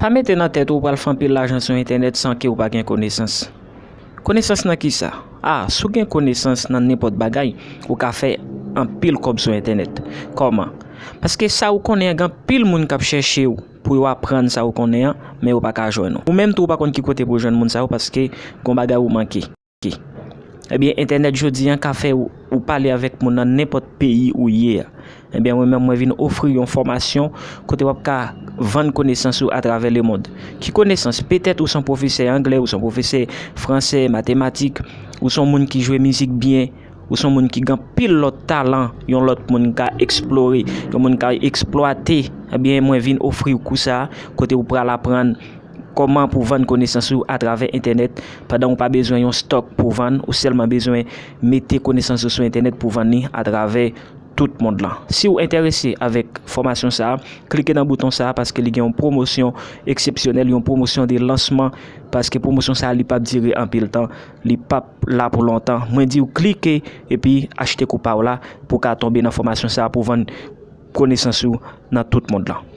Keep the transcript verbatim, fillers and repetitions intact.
Pa mete nan tèt ou pral fè anpil lajan sou entènèt san ke ou pa gen konesans. Konesans nan kisa? A, si w gen konesans nan nenpòt bagay, ou ka fè anpil kòb sou entènèt. Kòman? Paske sa ou konnen an, gen anpil moun k ap chèche w pou yo aprann sa ou konnen an, men yo pa ka jwenn ou. Ou menm tou, ou pa konn ki kote pou w jwenn moun sa yo paske gon bagay ou manke. Ebyen, entènèt jodi an ka fè ou, ou pale avèk moun nan nenpòt peyi ou ye a. Ebyen, mwen menm, mwen vin ofri yon fòmasyon kote w ap ka vann konesans ou atravè lemond. Ki konesans? Petèt ou se yon pwofesè anglè, ou se yon pwofesè fransè, matematik, ou se yon moun ki jwe mizik byen, ou se yon moun ki gen anpil lòt talan, yon lòt moun ka eksplore, yon moun ka eksplwate. Ebyen, mwen vin ofri w kou sa a, kote ou pral aprann kòman pou vann konesans ou atravè entènèt, pandan ou pa bezwen yon stòk pou vann, ou sèlman bezwen mete konesans ou sou entènèt pou vann li atravè tout mond lan. Si w enterese avèk fòmasyon sa a, klike nan bouton sa a paske li gen yon pwomosyon eksepsyonèl, yon pwomosyon de lansman, paske pwomosyon sa a li p ap dire anpil tan, li p ap la pou lontan. Mwen di w klike epi achte kou pa w la pou w ka tonbe nan fòmasyon sa a pou vann konesans ou nan tout mond lan.